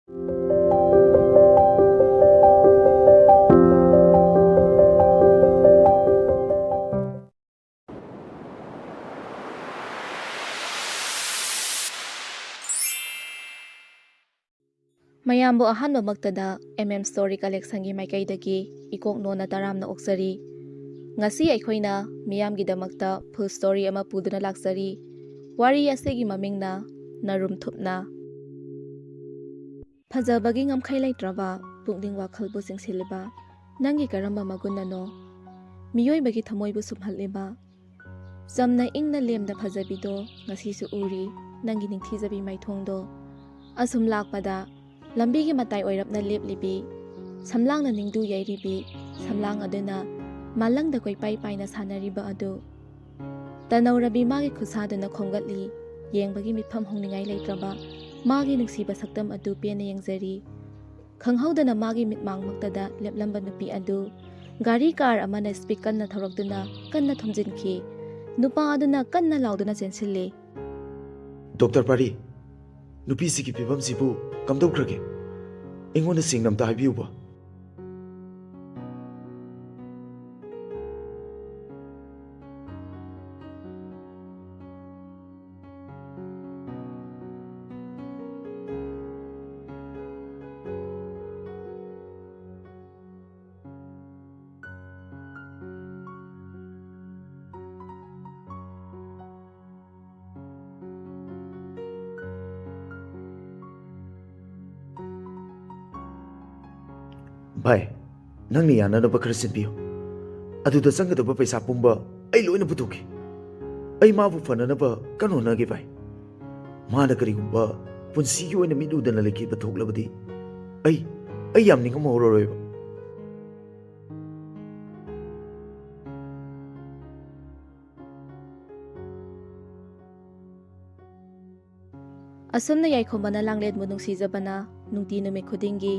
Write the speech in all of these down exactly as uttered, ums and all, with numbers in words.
ꯃꯌꯥꯝꯕꯨ ꯑꯍꯥꯟꯕꯃꯛꯇꯗ M M Story Collectionꯒꯤ ꯃꯥꯏꯀꯩꯗꯒꯤ ꯏꯀꯣꯛ ꯅꯣꯟꯅ ꯇꯔꯥꯝꯅ ꯑꯣꯛꯆꯔꯤ꯫ ꯉꯁꯤ ꯑꯩꯈꯣꯏꯅ ꯃꯤꯌꯥꯝꯒꯤꯗꯃꯛꯇ full story ꯑꯃ ꯄꯨꯗꯨꯅ ꯂꯥꯛꯆꯔꯤ꯫ ꯋꯥꯔꯤ ꯑꯁꯤꯒꯤ ꯃꯃꯤꯡꯅ ꯅꯔꯨꯝ ꯊꯨꯞꯅ꯫ ꯐꯖꯕꯒꯤ ꯉꯝꯈꯩ ꯂꯩꯇ꯭ꯔꯕ ꯄꯨꯛꯅꯤꯡ ꯋꯥꯈꯜꯕꯨ ꯆꯤꯡꯁꯤꯜꯂꯤꯕ ꯅꯪꯒꯤ ꯀꯔꯝꯕ ꯃꯒꯨꯟꯅꯅꯣ ꯃꯤꯑꯣꯏꯕꯒꯤ ꯊꯃꯣꯏꯕꯨ ꯁꯨꯝꯍꯠꯂꯤꯕ? ꯆꯝꯅ ꯏꯪꯅ ꯂꯦꯝꯅ ꯐꯖꯕꯤꯗꯣ ꯉꯁꯤꯁꯨ ꯎꯔꯤ ꯅꯪꯒꯤ ꯅꯤꯡꯊꯤꯖꯕꯤ ꯃꯥꯏꯊꯣꯡꯗꯣ꯫ ꯑꯁꯨꯝ ꯂꯥꯛꯄꯗ ꯂꯝꯕꯤꯒꯤ ꯃꯇꯥꯏ ꯑꯣꯏꯔꯞꯅ ꯂꯦꯞꯂꯤꯕꯤ, ꯁꯝꯂꯥꯡꯅ ꯅꯤꯡꯗꯨ ꯌꯩꯔꯤꯕꯤ ꯁꯝꯂꯥꯡ ꯑꯗꯨꯅ ꯃꯥꯂꯪꯗ ꯀꯣꯏꯄꯥꯏ ꯄꯥꯏꯅ ꯁꯥꯟꯅꯔꯤꯕ ꯑꯗꯨ꯫ ꯇꯅꯧꯔꯕꯤ ꯃꯥꯒꯤ ꯈꯨꯠꯁꯥꯗꯨꯅ ꯈꯣꯝꯒꯠꯂꯤ, ꯌꯦꯡꯕꯒꯤ ꯃꯤꯠꯐꯝ ꯍꯣꯡꯅꯤꯡꯉꯥꯏ ꯂꯩꯇ꯭ꯔꯕ ꯃꯥꯒꯤ ꯅꯨꯡꯁꯤꯕ ꯁꯛꯇꯝ ꯑꯗꯨ ꯄꯦꯟꯅ ꯌꯦꯡꯖꯔꯤ꯫ ꯈꯪꯍꯧꯗꯅ ꯃꯥꯒꯤ ꯃꯤꯠꯃꯥꯡꯃꯛꯇꯗ ꯂꯦꯞꯂꯝꯕ ꯅꯨꯄꯤ ꯑꯗꯨ ꯒꯥꯔꯤ ꯀꯥꯔ ꯑꯃꯅ speed ꯀꯟꯅ ꯊꯧꯔꯛꯇꯨꯅ ꯀꯟꯅ ꯊꯣꯝꯖꯤꯟꯈꯤ꯫ ꯅꯨꯄꯥ ꯑꯗꯨꯅ ꯀꯟꯅ ꯂꯥꯎꯗꯨꯅ ꯆꯦꯟꯁꯤꯜꯂꯤ꯫ "ꯗꯣꯛꯇꯔ ꯄꯥꯔꯤ, ꯅꯨꯄꯤꯁꯤꯒꯤ ꯐꯤꯕꯝꯁꯤꯕꯨ ꯀꯝꯗꯧꯈ꯭ꯔꯒꯦ? ꯑꯩꯉꯣꯟꯗ ꯁꯦꯡꯅ ꯑꯝꯇ ꯍꯥꯏꯕꯤꯌꯨꯕ꯫" "ꯚꯥꯏ, ꯅꯪꯅ ꯌꯥꯅꯅꯕ ꯈꯔ ꯁꯤꯟꯕꯤꯌꯨ꯫ ꯑꯗꯨꯗ ꯆꯪꯒꯗꯕ ꯄꯩꯁꯥ ꯄꯨꯝꯕ ꯑꯩ ꯂꯣꯏꯅ ꯄꯨꯊꯣꯛꯀꯦ꯫ ꯑꯩ ꯃꯥꯕꯨ ꯐꯅꯅꯕ ꯀꯟꯅ ꯍꯣꯠꯅꯒꯦ ꯚꯥꯏ꯫ ꯃꯥꯅ ꯀꯔꯤꯒꯨꯝꯕ ꯄꯨꯟꯁꯤꯒꯤ ꯑꯣꯏꯅ ꯃꯤꯠ ꯎꯗꯅ ꯂꯩꯈꯤꯕ ꯊꯣꯛꯂꯕꯗꯤ ꯑꯩ, ꯑꯩ ꯌꯥꯝ ꯅꯤꯡꯉꯝꯍꯧꯔꯔꯣꯏꯕ꯫" ꯑꯁꯨꯝꯅ ꯌꯥꯏꯈꯣꯝꯕꯅ ꯂꯥꯡꯂꯦꯟꯕꯨ ꯅꯨꯡꯁꯤꯖꯕꯅ ꯅꯨꯡꯇꯤ ꯅꯨꯃꯤꯠ ꯈꯨꯗꯤꯡꯒꯤ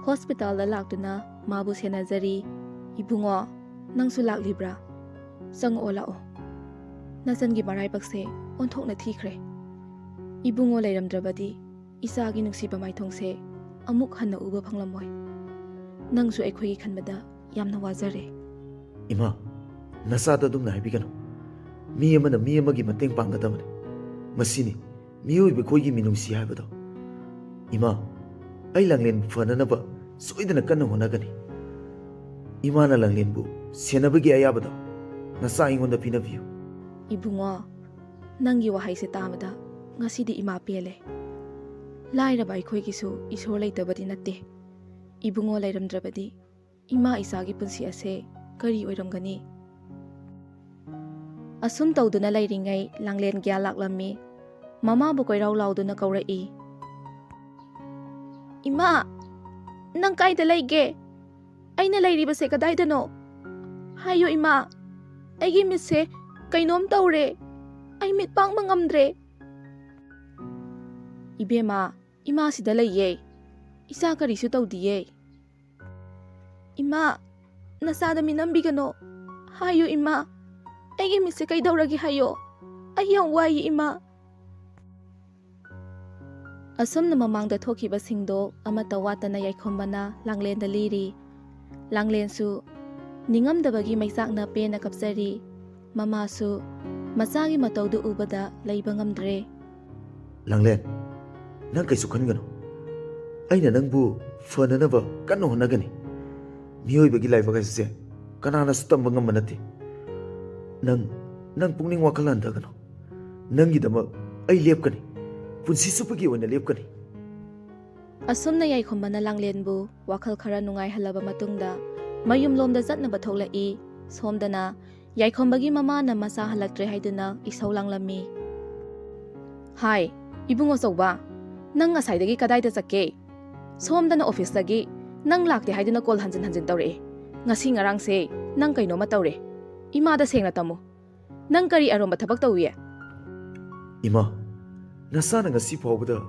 hospitalꯗ ꯂꯥꯛꯇꯨꯅ ꯃꯥꯕꯨ ꯁꯦꯟꯅꯖꯔꯤ꯫ "ꯏꯕꯨꯡꯉꯣ, ꯅꯪꯁꯨ ꯂꯥꯛꯂꯤꯕ꯭ꯔꯥ? ꯆꯪꯉꯛꯑꯣ, ꯂꯥꯛꯑꯣ꯫ ꯅꯆꯟꯒꯤ ꯃꯔꯥꯏꯕꯛꯁꯦ ꯑꯣꯟꯊꯣꯛꯅ ꯊꯤꯈ꯭ꯔꯦ꯫ ꯏꯕꯨꯡꯉꯣ ꯂꯩꯔꯝꯗ꯭ꯔꯕꯗꯤ ꯏꯆꯥꯒꯤ ꯅꯨꯡꯁꯤꯕ ꯃꯥꯏꯊꯣꯡꯁꯦ ꯑꯃꯨꯛ ꯍꯟꯅ ꯎꯕ ꯐꯪꯂꯝꯃꯣꯏ꯫ ꯅꯪꯁꯨ ꯑꯩꯈꯣꯏꯒꯤ ꯈꯟꯕꯗ ꯌꯥꯝꯅ ꯋꯥꯖꯔꯦ꯫ ꯏꯃꯥ, ꯅꯆꯥꯗ ꯑꯗꯨꯝꯅ ꯍꯥꯏꯕꯤꯒꯅꯨ꯫ ꯃꯤ ꯑꯃꯅ ꯃꯤ ꯑꯃꯒꯤ ꯃꯇꯦꯡ ꯄꯥꯡꯒꯗꯕꯅꯤ꯫ ꯃꯁꯤꯅꯤ ꯃꯤꯑꯣꯏꯕ ꯑꯩꯈꯣꯏꯒꯤ ꯃꯤꯅꯨꯡꯁꯤ ꯍꯥꯏꯕꯗꯣ꯫ ꯏꯃꯥ, ꯑꯩ ꯂꯥꯡꯂꯦꯟꯕꯨ ꯐꯅꯅꯕ ꯁꯣꯏꯗꯅ ꯀꯟꯅ ꯍꯣꯠꯅꯒꯅꯤ꯫ ꯏꯃꯥꯅ ꯂꯥꯡꯂꯦꯟꯕꯨ ꯁꯦꯟꯅꯕꯒꯤ ꯑꯌꯥꯕꯗꯣ ꯅꯆꯥ ꯑꯩꯉꯣꯟꯗ ꯄꯤꯅꯕꯤꯌꯨ꯫ ꯏꯕꯨꯡꯉꯣ, ꯅꯪꯒꯤ ꯋꯥꯍꯩꯁꯦ ꯇꯥꯕꯗ ꯉꯁꯤꯗꯤ ꯏꯃꯥ ꯄꯦꯜꯂꯦ꯫ ꯂꯥꯏꯔꯕ ꯑꯩꯈꯣꯏꯒꯤꯁꯨ ꯏꯁꯣꯔ ꯂꯩꯇꯕꯗꯤ ꯅꯠꯇꯦ꯫ ꯏꯕꯨꯡꯉꯣ ꯂꯩꯔꯝꯗ꯭ꯔꯕꯗꯤ ꯏꯃꯥ ꯏꯆꯥꯒꯤ ꯄꯨꯟꯁꯤ ꯑꯁꯦ ꯀꯔꯤ ꯑꯣꯏꯔꯝꯒꯅꯤ? ꯑꯁꯨꯝ ꯇꯧꯗꯨꯅ ꯂꯩꯔꯤꯉꯩ ꯂꯥꯡꯂꯦꯟ ꯒ꯭ꯌꯥꯟ ꯂꯥꯛꯂꯝꯃꯤ꯫ ꯃꯃꯥꯕꯨ ꯀꯣꯏꯔꯥꯎ ꯂꯥꯎꯗꯨꯅ ꯀꯧꯔꯛꯏ꯫ "ꯏꯃꯥ, ꯅꯪ ꯀꯥꯏꯗ ꯂꯩꯒꯦ? ꯑꯩꯅ ꯂꯩꯔꯤꯕꯁꯦ ꯀꯗꯥꯏꯗꯅꯣ? ꯍꯥꯏꯌꯨ ꯏꯃꯥ, ꯑꯩꯒꯤ ꯃꯤꯠꯁꯦ ꯀꯩꯅꯣꯝ ꯇꯧꯔꯦ꯫ ꯑꯩ ꯃꯤꯠ ꯄꯥꯡꯕ ꯉꯝꯗ꯭ꯔꯦ꯫" "ꯏꯕꯦꯝꯃ, ꯏꯃꯥ ꯁꯤꯗ ꯂꯩꯌꯦ꯫ ꯏꯆꯥ ꯀꯔꯤꯁꯨ ꯇꯧꯗꯤꯌꯦ꯫" "ꯏꯃꯥ, ꯅꯆꯥꯗ ꯃꯤꯅꯝꯕꯤꯒꯅꯣ꯫ ꯍꯥꯏꯌꯨ ꯏꯃꯥ, ꯑꯩꯒꯤ ꯃꯤꯠꯁꯦ ꯀꯩꯗꯧꯔꯒꯦ ꯍꯥꯏꯌꯣ꯫ ꯑꯩ ꯌꯥꯝ ꯋꯥꯏꯌꯦ ꯏꯃꯥ꯫" ꯑꯁꯨꯝꯅ ꯃꯃꯥꯡꯗ ꯊꯣꯛꯈꯤꯕꯁꯤꯡꯗꯣ ꯑꯃꯠꯇ ꯋꯥꯠꯇꯅ ꯌꯥꯏꯈꯣꯝꯕꯅ ꯂꯥꯡꯂꯦꯟꯗ ꯂꯤꯔꯤ꯫ ꯂꯥꯡꯂꯦꯟꯁꯨ ꯅꯤꯡꯉꯝꯗꯕꯒꯤ ꯃꯩꯆꯥꯛꯅ ꯄꯦꯟꯅ ꯀꯞꯆꯔꯤ꯫ ꯃꯃꯥꯁꯨ ꯃꯆꯥꯒꯤ ꯃꯇꯧꯗꯨ ꯎꯕꯗ ꯂꯩꯕ ꯉꯝꯗ꯭ꯔꯦ꯫ "ꯂꯥꯡꯂꯦꯟ, ꯅꯪ ꯀꯩꯁꯨ ꯈꯟꯒꯅꯨ꯫ ꯑꯩꯅ ꯅꯪꯕꯨ ꯐꯅꯅꯕ ꯀꯟꯅ ꯍꯣꯠꯅꯒꯅꯤ꯫ ꯃꯤꯑꯣꯏꯕꯒꯤ ꯂꯥꯏꯕꯛ ꯍꯥꯏꯁꯦ ꯀꯅꯥꯅꯁꯨ ꯇꯝꯕ ꯉꯝꯕ ꯅꯠꯇꯦ꯫ ꯅꯪ, ꯅꯪ ꯄꯨꯛꯅꯤꯡ ꯋꯥꯈꯜ ꯍꯟꯊꯒꯅꯨ꯫ ꯅꯪꯒꯤꯗꯃꯛ ꯑꯩ ꯂꯦꯞꯀꯅꯤ꯫ ꯄꯨꯟꯁꯤ ꯆꯨꯞꯄꯒꯤ ꯑꯣꯏꯅ ꯂꯦꯞꯀꯅꯤ꯫" ꯑꯁꯨꯝꯅ ꯌꯥꯏꯈꯣꯝꯕꯅ ꯂꯥꯡꯂꯦꯟꯕꯨ ꯋꯥꯈꯜ ꯈꯔ ꯅꯨꯡꯉꯥꯏꯍꯜꯂꯕ ꯃꯇꯨꯡꯗ ꯃꯌꯨꯝꯂꯣꯝꯗ ꯆꯠꯅꯕ ꯊꯣꯛꯂꯛꯏ꯫ ꯁꯣꯝꯗꯅ ꯌꯥꯏꯈꯣꯝꯕꯒꯤ ꯃꯃꯥꯅ ꯃꯆꯥ ꯍꯜꯂꯛꯇ꯭ꯔꯦ ꯍꯥꯏꯗꯨꯅ ꯏꯁꯧ ꯂꯥꯡꯂꯝꯃꯤ꯫ "ꯍꯥꯏ, ꯏꯕꯨꯡꯉꯣ ꯑꯆꯧꯕ, ꯅꯪ ꯉꯁꯥꯏꯗꯒꯤ ꯀꯗꯥꯏꯗ ꯆꯠꯀꯦ? ꯁꯣꯝꯗꯅ ꯑꯣꯐꯤꯁꯇꯒꯤ ꯅꯪ ꯂꯥꯛꯇꯦ ꯍꯥꯏꯗꯨꯅ ꯀꯣꯜ ꯍꯟꯖꯤꯟ ꯍꯟꯖꯤꯟ ꯇꯧꯔꯛꯑꯦ꯫ ꯉꯁꯤ ꯉꯔꯥꯡꯁꯦ ꯅꯪ ꯀꯩꯅꯣꯝꯃ ꯇꯧꯔꯦ꯫ ꯏꯃꯥꯗ ꯁꯦꯡꯅ ꯇꯝꯃꯨ꯫ ꯅꯪ ꯀꯔꯤ ꯑꯔꯣꯝꯕ ꯊꯕꯛ ꯇꯧꯏ?" "ꯏꯃꯥ, ꯅꯆꯥꯅ ꯉꯁꯤ ꯐꯥꯎꯕꯗ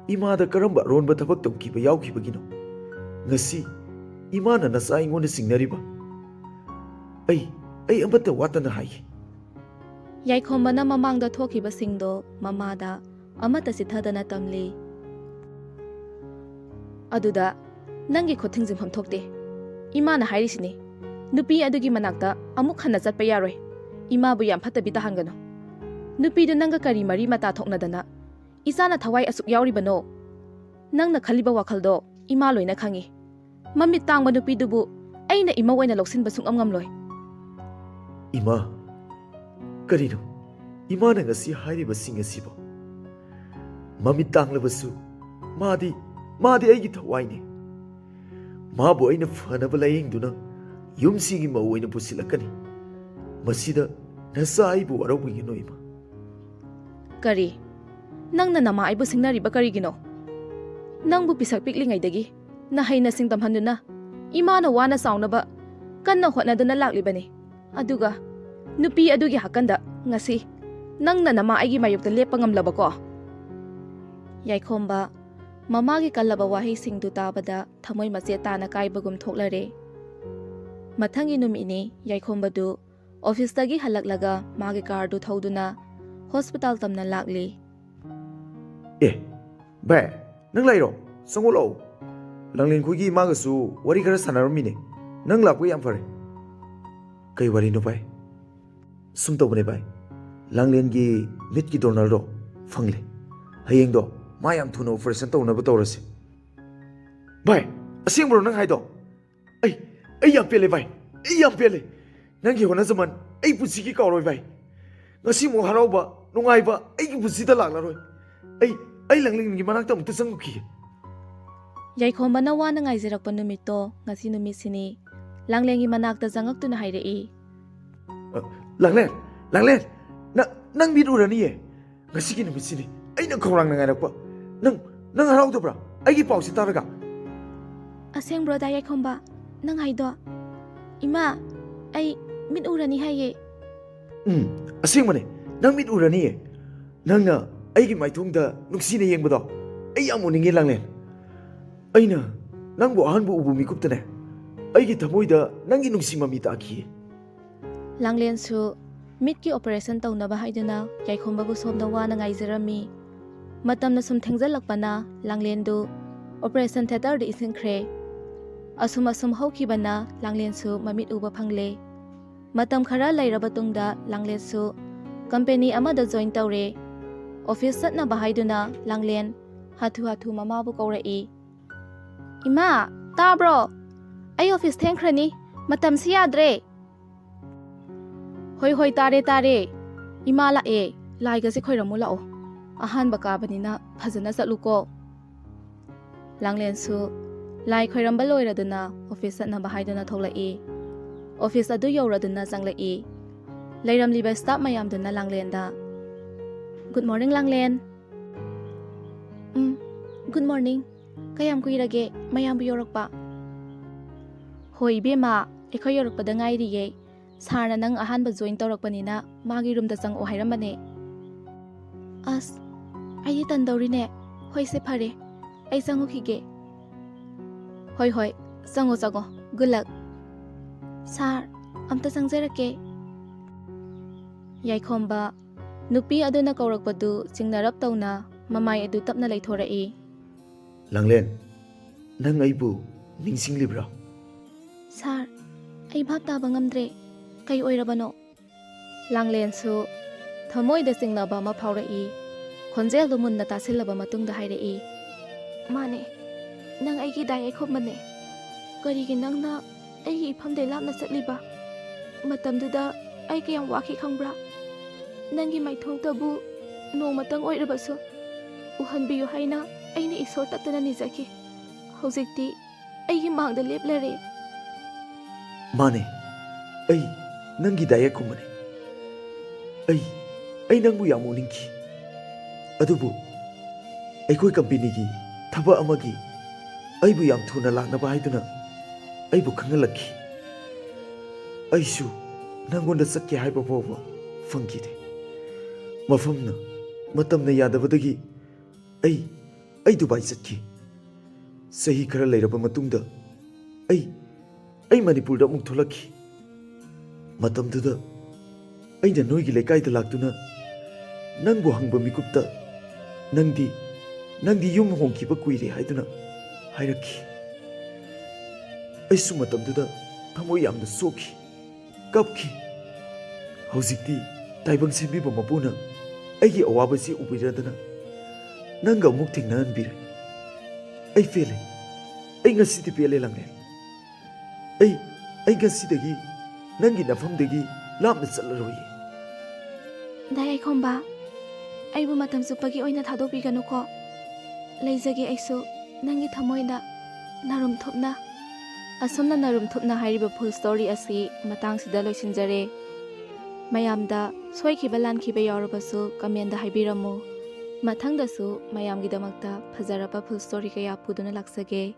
ꯏꯃꯥꯗ ꯀꯔꯝꯕ ꯑꯔꯣꯟꯕ ꯊꯕꯛ ꯇꯧꯈꯤꯕ ꯌꯥꯎꯈꯤꯕꯒꯤꯅꯣ? ꯉꯁꯤ ꯏꯃꯥꯅ ꯅꯆꯥ ꯑꯩꯉꯣꯟꯗ ꯆꯤꯡꯅꯔꯤꯕ? ꯑꯩ, ꯑꯩ ꯑꯃꯠꯇ ꯋꯥꯠꯇꯅ ꯍꯥꯏꯒꯦ꯫" ꯌꯥꯏꯈꯣꯝꯕꯅ ꯃꯃꯥꯡꯗ ꯊꯣꯛꯈꯤꯕꯁꯤꯡꯗꯣ ꯃꯃꯥꯗ ꯑꯃꯠꯇ ꯆꯤꯠꯊꯗꯅ ꯇꯝꯂꯤ꯫ ꯑꯗꯨꯗ ꯅꯪꯒꯤ ꯈꯨꯠ ꯊꯤꯡꯖꯤꯟꯐꯝ ꯊꯣꯛꯇꯦ꯫ ꯏꯃꯥꯅ ꯍꯥꯏꯔꯤꯁꯤꯅꯤ, ꯅꯨꯄꯤ ꯑꯗꯨꯒꯤ ꯃꯅꯥꯛꯇ ꯑꯃꯨꯛ ꯍꯟꯅ ꯆꯠꯄ ꯌꯥꯔꯣꯏ꯫ ꯏꯃꯥꯕꯨ ꯌꯥꯝ ꯐꯠꯇꯕꯤ ꯇꯥꯍꯟꯒꯅꯨ꯫ ꯅꯨꯄꯤꯗꯨ ꯅꯪꯒ ꯀꯔꯤ ꯃꯔꯤ ꯃꯇꯥ ꯊꯣꯛꯅꯗꯅ ꯏꯆꯥꯅ ꯊꯋꯥꯏ ꯑꯁꯨꯛ ꯌꯥꯎꯔꯤꯕꯅꯣ? ꯅꯪꯅ ꯈꯜꯂꯤꯕ ꯋꯥꯈꯜꯗꯣ ꯏꯃꯥ ꯂꯣꯏꯅ ꯈꯪꯏ꯫ ꯃꯃꯤꯠ ꯇꯥꯡꯕ ꯅꯨꯄꯤꯗꯨꯕꯨ ꯑꯩꯅ ꯏꯃꯧ ꯑꯣꯏꯅ ꯂꯧꯁꯤꯟꯕ ꯁꯨꯡꯉꯝ ꯉꯝꯂꯣꯏ꯫ ꯏꯃꯥ, ꯀꯔꯤꯅꯣ ꯏꯃꯥꯅ ꯉꯁꯤ ꯍꯥꯏꯔꯤꯕꯁꯤꯡ ꯑꯁꯤꯕꯣ? ꯃꯃꯤꯠ ꯇꯥꯡꯂꯕꯁꯨ ꯃꯥꯗꯤ, ꯃꯥꯗꯤ ꯑꯩꯒꯤ ꯊꯋꯥꯏꯅꯤ꯫ ꯃꯥꯕꯨ ꯑꯩꯅ ꯐꯅꯕ ꯂꯥꯌꯦꯡꯗꯨꯅ ꯌꯨꯝꯁꯤꯒꯤ ꯃꯧ ꯑꯣꯏꯅ ꯄꯨꯁꯤꯜꯂꯛꯀꯅꯤ꯫ ꯃꯁꯤꯗ ꯅꯆꯥ ꯑꯩꯕꯨ ꯋꯥꯔꯧꯕꯤꯒꯅꯨ, ꯏꯃꯥ꯫ ꯀꯔꯤ? ꯅꯪꯅ ꯅꯃꯥ ꯑꯩꯕꯨ ꯁꯤꯡꯅꯔꯤꯕ ꯀꯔꯤꯒꯤꯅꯣ? ꯅꯪꯕꯨ ꯄꯤꯁꯛ ꯄꯤꯛꯂꯤꯉꯩꯗꯒꯤ ꯅꯍꯩ ꯅꯁꯤꯡ ꯇꯝꯍꯟꯗꯨꯅ ꯏꯃꯥꯅ ꯋꯥꯅ ꯆꯥꯎꯅꯕ ꯀꯟꯅ ꯍꯣꯠꯅꯗꯨꯅ ꯂꯥꯛꯂꯤꯕꯅꯤ꯫ ꯑꯗꯨꯒ ꯅꯨꯄꯤ ꯑꯗꯨꯒꯤ ꯍꯥꯀꯟꯗ ꯉꯁꯤ ꯅꯪꯅ ꯅꯃꯥ ꯑꯩꯒꯤ ꯃꯥꯌꯣꯛꯇ ꯂꯦꯞꯄ ꯉꯝꯂꯕꯀꯣ? ꯌꯥꯏꯈꯣꯝꯕ ꯃꯃꯥꯒꯤ ꯀꯜꯂꯕ ꯋꯥꯍꯩꯁꯤꯡꯗꯨ ꯇꯥꯕꯗ ꯊꯃꯣꯏ ꯃꯆꯦꯠ ꯇꯥꯅ ꯀꯥꯏꯕꯒꯨꯝ ꯊꯣꯛꯂꯔꯦ꯫ ꯃꯊꯪꯒꯤ ꯅꯨꯃꯤꯠꯅꯤ ꯌꯥꯏꯈꯣꯝꯕꯗꯨ ꯑꯣꯐꯤꯁꯇꯒꯤ ꯍꯜꯂꯛꯂꯒ ꯃꯥꯒꯤ ꯀꯥꯔꯗꯨ ꯊꯧꯗꯨꯅ ꯍꯣꯁꯄꯤꯇꯥꯜ ꯇꯝꯅ ꯂꯥꯛꯂꯤ꯫ ꯑꯦ, ꯚꯥꯏ, ꯅꯪ ꯂꯥꯛꯏꯔꯣ? ꯆꯪꯉꯛꯑꯣ ꯂꯥꯛꯑꯣ꯫ ꯂꯥꯡꯂꯦꯟ ꯈꯣꯏꯒꯤ ꯏꯃꯥꯒꯁꯨ ꯋꯥꯔꯤ ꯈꯔ ꯁꯥꯟꯅꯔꯝꯃꯤꯅꯦ꯫ ꯅꯪ ꯂꯥꯛꯄ ꯌꯥꯝ ꯐꯔꯦ꯫ ꯀꯩ ꯋꯥꯔꯤꯅꯣ ꯚꯥꯏ? ꯁꯨꯝ ꯇꯧꯕꯅꯦ ꯚꯥꯏ, ꯂꯥꯡꯂꯦꯟꯒꯤ ꯃꯤꯠꯀꯤ ꯗꯣꯅꯔꯗꯣ ꯐꯪꯂꯦ꯫ ꯍꯌꯦꯡꯗꯣ ꯃꯥ ꯌꯥꯝ ꯊꯨꯅ ꯑꯣꯄꯔꯦꯁꯟ ꯇꯧꯅꯕ ꯇꯧꯔꯁꯦ꯫ ꯚꯥꯏ, ꯑꯁꯦꯡꯕ꯭ꯔꯣ ꯅꯪ ꯍꯥꯏꯗꯣ? ꯑꯩ, ꯑꯩ ꯌꯥꯝ ꯄꯦꯜꯂꯦ ꯚꯥꯏ, ꯑꯩ ꯌꯥꯝ ꯄꯦꯜꯂꯦ꯫ ꯅꯪꯒꯤ ꯍꯣꯠꯅꯖꯃꯟ ꯑꯩ ꯄꯨꯟꯁꯤꯒꯤ ꯀꯥꯎꯔꯣꯏ ꯚꯥꯏ꯫ ꯉꯁꯤꯃꯨꯛ ꯍꯔꯥꯎꯕ, ꯅꯨꯡꯉꯥꯏꯕ ꯑꯩꯒꯤ ꯄꯨꯟꯁꯤꯗ ꯂꯥꯛꯂꯔꯣꯏ꯫ ꯑꯩ, ꯑꯩ ꯂꯥꯡꯂꯦꯟꯒꯤ ꯃꯅꯥꯛꯇ ꯑꯃꯨꯛꯇ ꯆꯪꯉꯨꯈꯤꯒꯦ꯫ ꯌꯥꯏꯈꯣꯝꯕꯅ ꯋꯥꯅ ꯉꯥꯏꯖꯔꯛꯄ ꯅꯨꯃꯤꯠꯇꯣ ꯉꯁꯤ ꯅꯨꯃꯤꯠꯁꯤꯅꯤ꯫ ꯂꯥꯡꯂꯦꯟꯒꯤ ꯃꯅꯥꯛꯇ ꯆꯪꯉꯛꯇꯨꯅ ꯍꯥꯏꯔꯛꯏ꯫ ꯂꯥꯡꯂꯦꯟ, ꯂꯥꯡꯂꯦꯟ, ꯅ-, ꯅꯪ ꯃꯤꯠ ꯎꯔꯅꯤꯌꯦ꯫ ꯉꯁꯤꯒꯤ ꯅꯨꯃꯤꯠꯁꯤꯅꯤ ꯑꯩꯅ ꯈꯧꯔꯥꯡꯅ ꯉꯥꯏꯔꯛꯄ꯫ ꯅꯪ, ꯅꯪ ꯍꯔꯥꯎꯗꯕ꯭ꯔꯥ ꯑꯩꯒꯤ ꯄꯥꯎꯁꯤ ꯇꯥꯔꯒ? ꯑꯁꯦꯡꯕ꯭ꯔꯣ ꯗꯥ ꯌꯥꯏꯈꯣꯝꯕ ꯅꯪ ꯍꯥꯏꯗꯣ? ꯏꯃꯥ, ꯑꯩ ꯃꯤꯠ ꯎꯔꯅꯤ ꯍꯥꯏꯌꯦ꯫ ꯎꯝ, ꯑꯁꯦꯡꯕꯅꯦ, ꯅꯪ ꯃꯤꯠ ꯎꯔꯅꯤꯌꯦ꯫ ꯅꯪꯅ ꯑꯩꯒꯤ ꯃꯥꯏꯊꯣꯡꯗ ꯅꯨꯡꯁꯤꯅ ꯌꯦꯡꯕꯗꯣ ꯑꯩ ꯌꯥꯝ ꯎꯅꯤꯡꯉꯦ ꯂꯥꯡꯂꯦꯟ꯫ ꯑꯩꯅ ꯅꯪꯕꯨ ꯑꯍꯥꯟꯕ ꯎꯕ ꯃꯤꯀꯨꯞꯇꯅꯦ ꯑꯩꯒꯤ ꯊꯃꯣꯏꯗ ꯅꯪꯒꯤ ꯅꯨꯡꯁꯤ ꯃꯃꯤ ꯇꯥꯈꯤ꯫ ꯂꯥꯡꯂꯦꯟꯁꯨ ꯃꯤꯠꯀꯤ ꯑꯣꯄꯔꯦꯁꯟ ꯇꯧꯅꯕ ꯍꯥꯏꯗꯨꯅ ꯌꯥꯏꯈꯣꯝꯕꯕꯨ ꯁꯣꯝꯗ ꯋꯥꯅ ꯉꯥꯏꯖꯔꯝꯃꯤ꯫ ꯃꯇꯝꯅ ꯁꯨꯝ ꯊꯦꯡꯖꯜꯂꯛꯄꯅ ꯂꯥꯡꯂꯦꯟꯗꯨ ꯑꯣꯄꯔꯦꯁꯟ ꯊꯤꯌꯦꯇꯔꯗ ꯏꯟꯁꯤꯟꯈ꯭ꯔꯦ꯫ ꯑꯁꯨꯝ ꯑꯁꯨꯝ ꯍꯧꯈꯤꯕꯅ ꯂꯥꯡꯂꯦꯟꯁꯨ ꯃꯃꯤꯠ ꯎꯕ ꯐꯪꯂꯦ꯫ ꯃꯇꯝ ꯈꯔ ꯂꯩꯔꯕ ꯇꯨꯡꯗ ꯂꯥꯡꯂꯦꯟꯁꯨ ꯀꯝꯄꯦꯅꯤ ꯑꯃꯗ ꯖꯣꯏꯟ ꯇꯧꯔꯦ꯫ ꯑꯣꯐꯤꯁ ꯆꯠꯅꯕ ꯍꯥꯏꯗꯨꯅ ꯂꯥꯡꯂꯦꯟ ꯍꯥꯊꯨ ꯍꯥꯊꯨ ꯃꯃꯥꯕꯨ ꯀꯧꯔꯛꯏ꯫ "ꯏꯃꯥ, ꯇꯥꯕ꯭ꯔꯣ? ꯑꯩ ꯑꯣꯐꯤꯁ ꯊꯦꯡꯈ꯭ꯔꯅꯤ꯫ ꯃꯇꯝꯁꯤ ꯌꯥꯗ꯭ꯔꯦ꯫" "ꯍꯣꯏ, ꯍꯣꯏ, ꯇꯥꯔꯦ, ꯇꯥꯔꯦ꯫ ꯏꯃꯥ ꯂꯥꯛꯑꯦ꯫ ꯂꯥꯏꯒꯁꯦ ꯈꯣꯏꯔꯝꯃꯨ ꯂꯥꯛꯑꯣ꯫ ꯑꯍꯥꯟꯕ ꯀꯥꯕꯅꯤꯅ ꯐꯖꯅ ꯆꯠꯂꯨꯀꯣ꯫" ꯂꯥꯡꯂꯦꯟꯁꯨ ꯂꯥꯏ ꯈꯣꯏꯔꯝꯕ ꯂꯣꯏꯔꯗꯨꯅ ꯑꯣꯐꯤꯁ ꯆꯠꯅꯕ ꯍꯥꯏꯗꯨꯅ ꯊꯣꯛꯂꯛꯏ꯫ ꯑꯣꯐꯤꯁ ꯑꯗꯨ ꯌꯧꯔꯗꯨꯅ ꯆꯪꯂꯛꯏ꯫ ꯂꯩꯔꯝꯂꯤꯕ ꯁ꯭ꯇꯥꯐ ꯃꯌꯥꯝꯗꯨꯅ ꯂꯥꯡꯂꯦꯟꯗ, "ꯒꯨꯗ ꯃꯣꯔꯅꯤꯡ, ꯂꯥꯡꯂꯦꯟ꯫" "ꯎꯝ, ꯒꯨꯗ ꯃꯣꯔꯅꯤꯡ꯫ ꯀꯌꯥꯝ ꯀꯨꯏꯔꯒꯦ ꯃꯌꯥꯝꯕꯨ ꯌꯧꯔꯛꯄ?" "ꯍꯣꯏ ꯏꯕꯦꯝꯃ, ꯑꯩꯈꯣꯏ ꯌꯧꯔꯛꯄꯗ ꯉꯥꯏꯔꯤꯌꯦ꯫ ꯁꯥꯔꯅ ꯅꯪ ꯑꯍꯥꯟꯕ ꯖꯣꯏꯟ ꯇꯧꯔꯛꯄꯅꯤꯅ ꯃꯥꯒꯤ ꯔꯨꯝꯗ ꯆꯪꯉꯛꯑꯣ ꯍꯥꯏꯔꯝꯕꯅꯦ꯫" "ꯑꯁ, ꯑꯩꯗꯤ ꯇꯟꯗꯧꯔꯤꯅꯦ꯫ ꯍꯣꯏꯁꯦ, ꯐꯔꯦ, ꯑꯩ ꯆꯪꯉꯨꯈꯤꯒꯦ꯫" "ꯍꯣꯏ, ꯍꯣꯏ, ꯆꯪꯉꯣ, ꯆꯪꯉꯣ꯫ ꯒꯨꯗ ꯂꯛ꯫" "ꯁꯥꯔ, ꯑꯝꯇ ꯆꯪꯖꯔꯛꯀꯦ꯫" ꯌꯥꯏꯈꯣꯝꯕ ꯅꯨꯄꯤ ꯑꯗꯨꯅ ꯀꯧꯔꯛꯄꯗꯨ ꯆꯤꯡꯅꯔꯞ ꯇꯧꯅ ꯃꯃꯥꯏ ꯑꯗꯨ ꯇꯞꯅ ꯂꯩꯊꯣꯔꯛꯏ꯫ "ꯂꯥꯡꯂꯦꯟ, ꯅꯪ ꯑꯩꯕꯨ ꯅꯤꯡꯁꯤꯡꯂꯤꯕ꯭ꯔꯥ?" "ꯁꯥꯔ, ꯑꯩ ꯚꯥꯞ ꯇꯥꯕ ꯉꯝꯗ꯭ꯔꯦ꯫ ꯀꯩ ꯑꯣꯏꯔꯕꯅꯣ?" ꯂꯥꯡꯂꯦꯟꯁꯨ ꯊꯃꯣꯏꯗ ꯆꯤꯡꯅꯕ ꯑꯃ ꯐꯥꯎꯔꯛꯏ꯫ ꯈꯣꯟꯖꯦꯜꯗꯨ ꯃꯨꯟꯅ ꯇꯥꯁꯤꯜꯂꯕ ꯃꯇꯨꯡꯗ ꯍꯥꯏꯔꯛꯏ꯫ "ꯃꯥꯅꯦ, ꯅꯪ ꯑꯩꯒꯤ ꯗꯥ ꯌꯥꯏꯈꯣꯝꯕꯅꯦ꯫ ꯀꯔꯤꯒꯤ ꯅꯪꯅ ꯑꯩꯒꯤ ꯏꯐꯝꯗꯩ ꯂꯥꯞꯅ ꯆꯠꯂꯤꯕ? ꯃꯇꯝꯗꯨꯗ ꯑꯩ ꯀꯌꯥꯝ ꯋꯥꯈꯤ ꯈꯪꯕ꯭ꯔꯥ? ꯅꯪꯒꯤ ꯃꯥꯏꯊꯣꯡꯇꯕꯨ ꯅꯣꯡꯃꯇꯪ ꯑꯣꯏꯔꯕꯁꯨ ꯎꯍꯟꯕꯤꯌꯨ ꯍꯥꯏꯅ ꯑꯩꯅ ꯏꯁꯣꯔ ꯇꯠꯇꯅ ꯅꯤꯖꯈꯤ꯫ ꯍꯧꯖꯤꯛꯇꯤ ꯑꯩꯒꯤ ꯃꯥꯡꯗ ꯂꯦꯞꯂꯔꯦ꯫" "ꯃꯥꯅꯦ, ꯑꯩ ꯅꯪꯒꯤ ꯗꯥ ꯌꯥꯏꯈꯣꯝꯕꯅꯦ꯫ ꯑꯩ, ꯑꯩ ꯅꯪꯕꯨ ꯌꯥꯝ ꯎꯅꯤꯡꯈꯤ꯫ ꯑꯗꯨꯕꯨ ꯑꯩꯈꯣꯏ ꯀꯝꯄꯦꯅꯤꯒꯤ ꯊꯕꯛ ꯑꯃꯒꯤ ꯑꯩꯕꯨ ꯌꯥꯝ ꯊꯨꯅ ꯂꯥꯛꯅꯕ ꯍꯥꯏꯗꯨꯅ ꯑꯩꯕꯨ ꯈꯪꯍꯜꯂꯛꯈꯤ꯫ ꯑꯩꯁꯨ ꯅꯪꯉꯣꯟꯗ ꯆꯠꯀꯦ ꯍꯥꯏꯕ ꯐꯥꯎꯕ ꯐꯪꯈꯤꯗꯦ꯫ ꯃꯐꯝꯅ, ꯃꯇꯝꯅ ꯌꯥꯗꯕꯗꯒꯤ ꯑꯩ, ꯑꯩ ꯗꯨꯕꯥꯏ ꯆꯠꯈꯤ꯫ ꯆꯍꯤ ꯈꯔ ꯂꯩꯔꯕ ꯃꯇꯨꯡꯗ ꯑꯩ, ꯑꯩ ꯃꯅꯤꯄꯨꯔꯗ ꯑꯃꯨꯛ ꯊꯣꯛꯂꯛꯈꯤ꯫ ꯃꯇꯝꯗꯨꯗ ꯑꯩꯅ ꯅꯣꯏꯒꯤ ꯂꯩꯀꯥꯏꯗ ꯂꯥꯛꯇꯨꯅ ꯅꯪꯕꯨ ꯍꯪꯕ ꯃꯤꯀꯨꯞꯇ ꯅꯪꯗꯤ, ꯅꯪꯗꯤ ꯌꯨꯝ ꯍꯣꯡꯈꯤꯕ ꯀꯨꯏꯔꯦ ꯍꯥꯏꯗꯨꯅ ꯍꯥꯏꯔꯛꯈꯤ꯫ ꯑꯩꯁꯨ ꯃꯇꯝꯗꯨꯗ ꯊꯃꯣꯏ ꯌꯥꯝꯅ ꯁꯣꯛꯈꯤ, ꯀꯞꯈꯤ꯫ ꯍꯧꯖꯤꯛꯇꯤ ꯇꯥꯏꯕꯪ ꯁꯦꯝꯕꯤꯕ ꯃꯄꯨꯅ ꯑꯩꯒꯤ ꯑꯋꯥꯕꯁꯤ ꯎꯕꯤꯔꯗꯅ ꯅꯪꯒ ꯑꯃꯨꯛ ꯊꯦꯡꯅꯍꯟꯕꯤꯔꯦ꯫ ꯑꯩ ꯄꯦꯜꯂꯦ꯫ ꯑꯩ ꯉꯁꯤꯗꯤ ꯄꯦꯜꯂꯦ, ꯂꯥꯡꯂꯦꯟ꯫ ꯑꯩ, ꯑꯩ ꯉꯁꯤꯗꯒꯤ ꯅꯪꯒꯤ ꯅꯐꯝꯗꯒꯤ ꯂꯥꯞꯅ ꯆꯠꯂꯔꯣꯏꯌꯦ꯫ ꯗꯥꯏ ꯑꯩꯈꯣꯝꯕ, ꯑꯩꯕꯨ ꯃꯇꯝ ꯆꯨꯞꯄꯒꯤ ꯑꯣꯏꯅ ꯊꯥꯗꯣꯛꯄꯤꯒꯅꯨꯀꯣ꯫ ꯂꯩꯖꯒꯦ ꯑꯩꯁꯨ ꯅꯪꯒꯤ ꯊꯃꯣꯏꯗ ꯅꯔꯨꯝ ꯊꯨꯞꯅ꯫ ꯑꯁꯨꯝꯅ ꯅꯔꯨꯝ ꯊꯨꯞꯅ ꯍꯥꯏꯔꯤꯕ full story ꯑꯁꯤ ꯃꯇꯥꯡꯁꯤꯗ ꯂꯣꯏꯁꯤꯟꯖꯔꯦ꯫ ꯃꯌꯥꯝꯗ ꯁꯣꯏꯈꯤꯕ ꯂꯥꯟꯈꯤꯕ ꯌꯥꯎꯔꯕꯁꯨ comment ꯍꯥꯏꯕꯤꯔꯝꯃꯨ꯫ ꯃꯊꯪꯗꯁꯨ ꯃꯌꯥꯝꯒꯤꯗꯃꯛꯇ ꯐꯖꯔꯕ full story ꯀꯌꯥ ꯄꯨꯗꯨꯅ ꯂꯥꯛꯆꯒꯦ꯫